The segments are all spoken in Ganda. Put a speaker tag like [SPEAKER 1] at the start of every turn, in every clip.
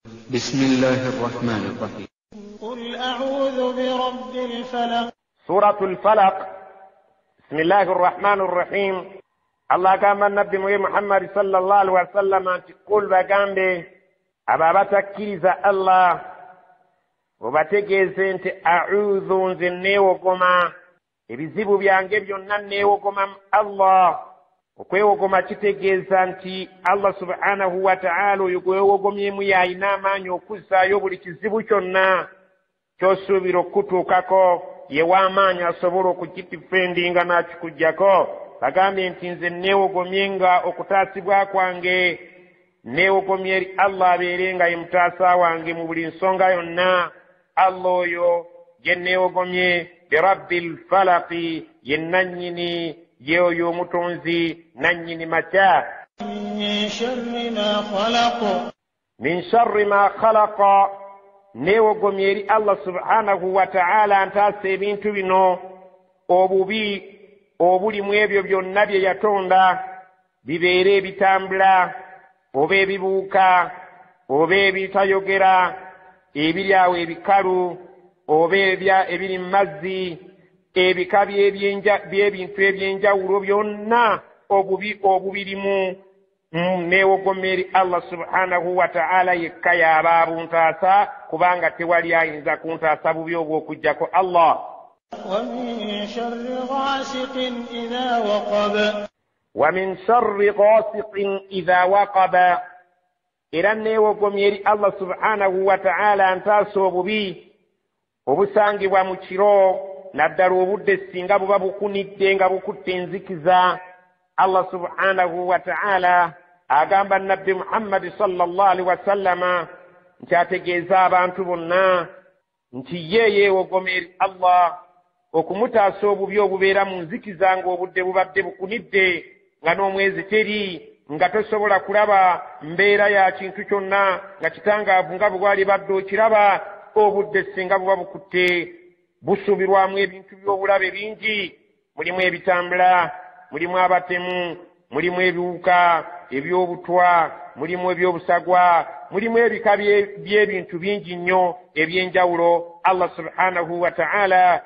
[SPEAKER 1] بسم الله الرحمن الرحيم.
[SPEAKER 2] قل أعوذ برب الفلق.
[SPEAKER 3] سورة الفلق. بسم الله الرحمن الرحيم. Allah agamba Nabbi muye Muhammad sallallahu alaihi wasallam nti qul, bagambe abo abatakkiriza Allah, obategeeze nti a'udhu, nze neewogoma ebizibu byange byonna, neewogoma Allah. Okwewogoma kitegeeza nti Allah subhanahu wa ta'ala oyo gwewogomyemu y'alina amaanyi okuzzaayo buli kizibu kyonna ky'osuubira okutuukako, ye w'amaanyi asobola okukitifendinga n'akikugjako. Bagambye nti nze neewogomye nga okutaasibwa kwange, neewogomye eri Allah abeere nga ye mutaasa wange mu buli nsonga yonna. Allah oyo gye neewogomye birabbil falaqi, ye nannyini, ye oyo omutonzi nannyini makya.
[SPEAKER 2] Min sharri ma khalaqa.
[SPEAKER 3] Min sharri ma khalaqa, neewogomye eri Allah subhanahu wa ta'ala ntaasa ebintu bino, obubi obuli mu ebyo byonna bye yatonda, bibeere ebitambula oba ebibuuka oba ebitayogera, ebiri awo ebikalu oba ebiri mu mazzi, ebika by'ebintu ebyenjawulo byonna, obubi obubirimu neewogoma eri Allah subhanahu wa ta'ala yekka y'aba abuntaasa, kubanga tewali ayinza kuntaasa bubi obw'okuggyako Allah.
[SPEAKER 2] ومن شر غاسق إذا وقب.
[SPEAKER 3] ومن شر غاسق إذا وقب. Era neewogomye eri Allah subhanahu wa ta'ala ntaasa obubi obusangibwa mu kiro, naddala obudde singa buba bukunidde nga bukutte enzikiza. Allah subhanahu wa ta'ala agamba Nabbi Muhammad sallallahu alaihi wasallama nti ategeeza abantu bonna nti ye yeewogoma eri Allah okumutaasa obubi obubeera mu nzikiza ng'obudde bubadde bukunidde, nga n'omwezi teri, nga tosobola kulaba mbeera ya kintu kyonna, nga kitangaavu nga bwe bwali badde okiraba. Obudde singa buba bukutte busuubirwamu ebintu by'obulabe bingi, mulimu ebitambula, mulimu abatemu, mulimu ebiwuka eby'obutwa, mulimu eby'obusagwa, mulimu ebika by'ebintu bingi nnyo ebyenjawulo. Allah subhanahu wa ta'ala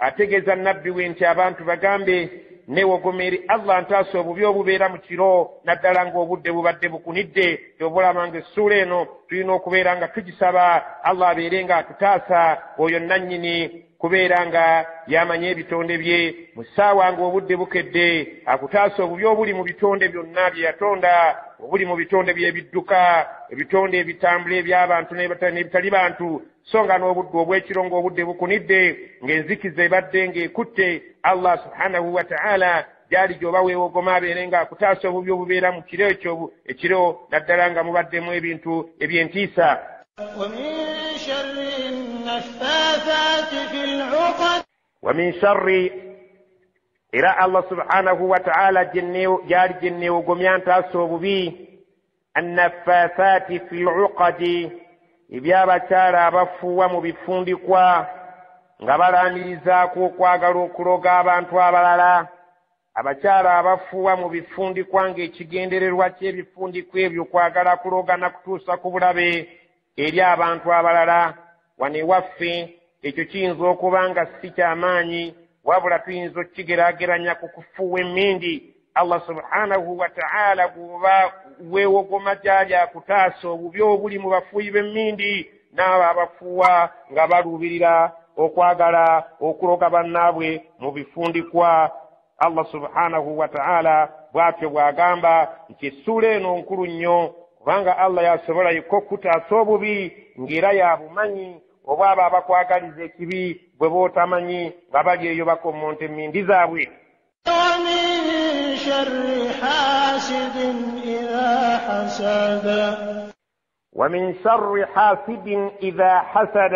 [SPEAKER 3] ategeeza Nabbi we nti abantu bagambe neewogoma eri Allah ntaasa obubi obubeera mu kiro, naddala ng'obudde bubadde bukunidde. Kyova nga essuula eno tulina okubeera nga tugisaba Allah abeere nga atutaasa, oyo nannyini kubeera nga y'amanya ebitonde bye. Mu ssaawa ng'obudde bukedde akutaasa obubi obuli mu bitonde byonna bye yatonda, obuli mu bitonde by'ebidduka, ebitonde ebitambula eby'abantu n'ebitali bantu, so nga n'obudde obw'ekiro ng'obudde bukunidde, ng'enzikiza ebadde ng'ekutte, Allah subhanahu wa ta'ala gyali gy'oba weewogoma abeere ng'akutaasa obubi obubeera mu kiro ekyo ekiro, naddala nga mubaddemu ebintu eby'entiisa.
[SPEAKER 2] ومن شر النفاثات في العقد.
[SPEAKER 3] ومن شر, era Allah subhanahu wa ta'ala gyali gye neewogomya ntaasa obubi annafaasaati fi luqadi, ebyabakyala abafuuwa mu bifundikwa nga balaamirizaako okwagala okuloga abantu abalala. Abakyala abafuuwa mu bifundikwa ng'ekigendererwa ky'ebifundikwa ebyo kwagala kuloga na kutuusa ku bulabe eri abantu abalala. Wano ewaffe ekyo kiyinza okuba nga si kyamaanyi, wabula tuyinza okukigeraageranya ku kufuuwa emmindi. Allah subhanahu wa ta'ala bw'oba weewogoma gy'ali akutaasa obubi obuli mu bafuuyi b'emmindi n'abo abafuuwa nga baluubirira okwagala okuloga bannaabwe mu bifundikwa. Allah subhanahu wa ta'ala bw'atyo bw'agamba nti essuula eno nkulu nnyo, kubanga Allah yasobola yekka okutaasa obubi ng'era yabumanyi, oba abo abakwagaliza ekibi bwe bootamanyi nga bali eyo bakommonta emmindi zaabwe.
[SPEAKER 2] ومن شر حاسد إذا حسد.
[SPEAKER 3] ومن شر حاسد إذا حسد.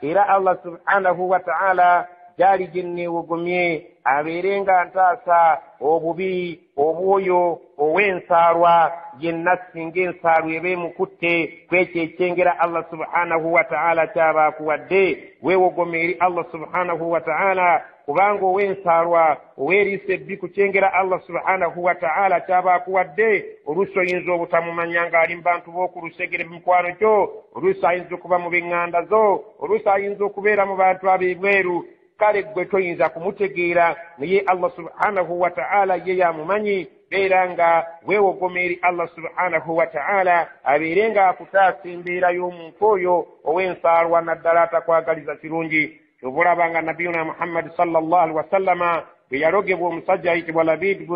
[SPEAKER 3] Era Allah subhanahu wa ta'ala gyali gye nneewogomye abeere nga ntaasa obubi obwoyo ow'ensaalwa yenna singa ensaalwa eba emukutte kwekyo ekyengera Allah subhanahu wa ta'ala kyaba akuwadde. Weewogome eri Allah subhanahu wa ta'ala, kubanga ow'ensaalwa oweeriisa ebbi ku kyengera Allah subhanahu wa ta'ala kyaba akuwadde. Oluusi oyinza obutamumanya ng'ali mu bantu b'oku lusegere mu mikwano gyo, oluusi ayinza okuba mu b'eŋŋanda zo, oluusi ayinza okubeera mu bantu ab'ebweru, kale ggwe toyinza kumutegeera, naye Allah subhanahu wa ta'ala ye yamumanyi. Beera nga weewogoma eri Allah subhanahu wa ta'ala abeere nga akutaasa embeera y'omuntu oyo ow'ensaalwa naddala atakwagaliza kirungi. Kyova olaba nga nabiyuna Muhammadi sallallahu alaihi wasallama bwe yalogebwa omusajja ayitibwa Labid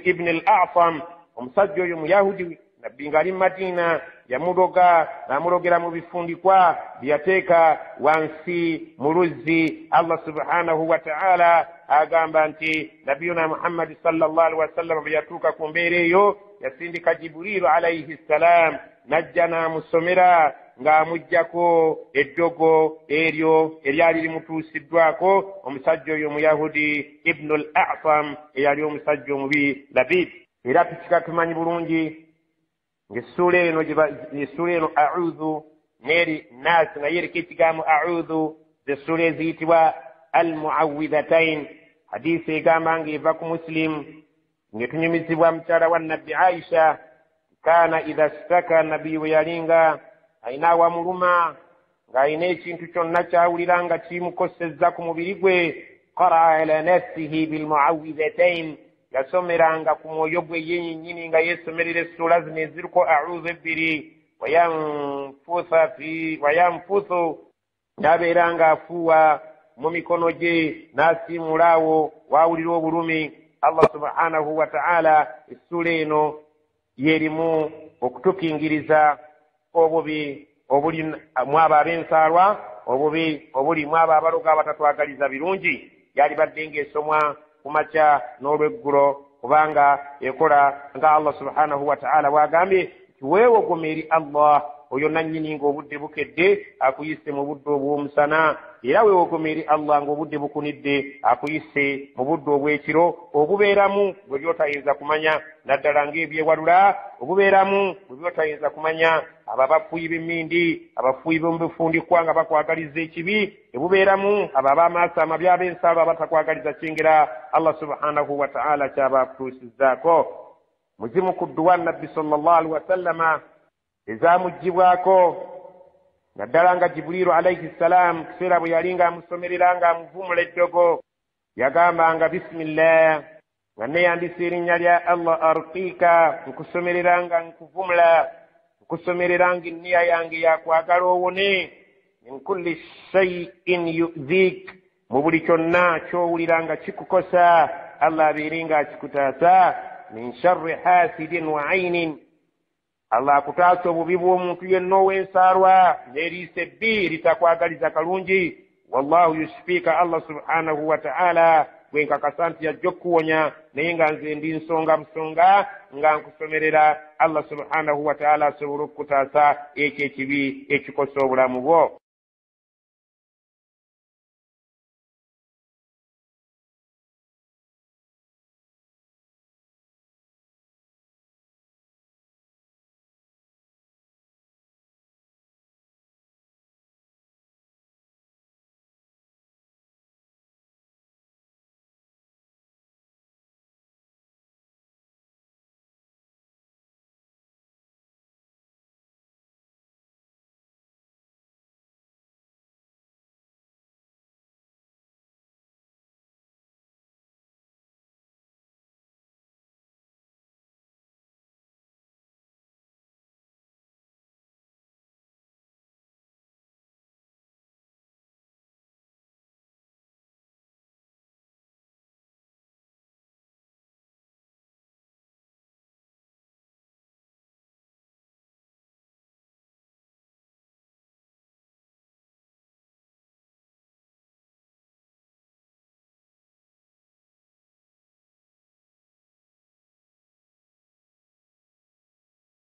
[SPEAKER 3] ibn al-A'sam, omusajja oyo Muyahudi, nabbi ng'ali mu Madiina, yamuloga n'amulogera mu bifundikwa bye yateeka wansi mu luzzi. Allah subhanahu wa ta'ala agamba nti nabiyuna Muhammadi sallallahu alaihi wasallam bwe yatuuka ku mbeera eyo yasindika Jibriilu alaihi ssalam n'ajja n'amusomera ng'amuggyako eddogo eryo eryali limutuusiddwako omusajja oyo Muyahudi Ibnu al-A'sam eyali omusajja omubi Labid. Era tukika tumanyi bulungi ng'essuula eno essuula eno a'udhu n'eri naasi nga yeriko ekigambo a'udhu, zessuula eziyitibwa al-muawwidhatain. Hadiisi egamba ng'eva ku Muslim ng'etunyumizibwa mukyala wa Nabbi Aisha, kaana idha staka, nabbi bwe yalinga alina awamuluma ng'alina ekintu kyonna kyawulira nga kimukosezza ku mubiri gwe, qaraa ala nafsihi bilmuawwidhatain, yasomeranga ku mwoyo gwe ye yennyini nga yeesomerera essuula zino eziriko a'udhu ebbiri, wayanfuthu, n'abeera ng'afuuwa mu mikono gye n'asiimuula awo waawulira obulumi. Allah subhanahu wa ta'ala essuula eno y'erimu okutukingiriza obubi obuli mu abo ab'ensaalwa, obubi obuli mu abo abaloga abatatwagaliza birungi. Yalibadde ng'esomwa ku makya n'olweggulo, kubanga ekola nga Allah subhanahu wa ta'ala bw'agambye nti weewogome eri Allah oyo nannyini ng'obudde bukedde akuyise mu budde obw'omusana, era weewogome eri Allah ng'obudde bukunidde akuyise mu budde obw'ekiro obubeeramu bwe by'otayinza kumanya, naddala ng'ebyewalula obubeeramu bwe by'otayinza kumanya, abo abafuuyi b'emmindi, abafuuyi b'omubifundikwa nga bakwagaliza ekibi, ebubeeramu abo ab'amaaso amabi ab'ensaalwa abatakwagaliza kyengera Allah subhanahu wa ta'ala kyaba akutuusizzaako. Muzimu ku dduwa Nabbi sallallahu alaihi wasallama ezamuggyibwako naddala nga Jibuliiru alaihi ssalam kiseera bwe yali ng'amusomerera ng'amuvumula eddogo, yagambanga bisimillah, nga neeyambisa erinnya lya Allah arqiika, nkusomerera nga nkuvumula, nkusomerera ng'enniya yange yakwagala owone, min kulli shay'in yu'dhiik, mu buli kyonna ky'owulira nga kikukosa Allah abeere ng'akikutaasa, min sharri hasidin wa aynin, Allah akutaasa obubi bw'omuntu yenna ow'ensaalwa n'eriisa ebbi litakwagaliza kalungi. Wallahu yushfiika, Allah subhanahu wa ta'ala bwe nkakasa nti yajja okukuwonya, naye nga nze ndi nsonga busonga nga nkusomerera Allah subhanahu wa ta'ala asobole okukutaasa ekyo ekibi ekikosa obulamu bwo.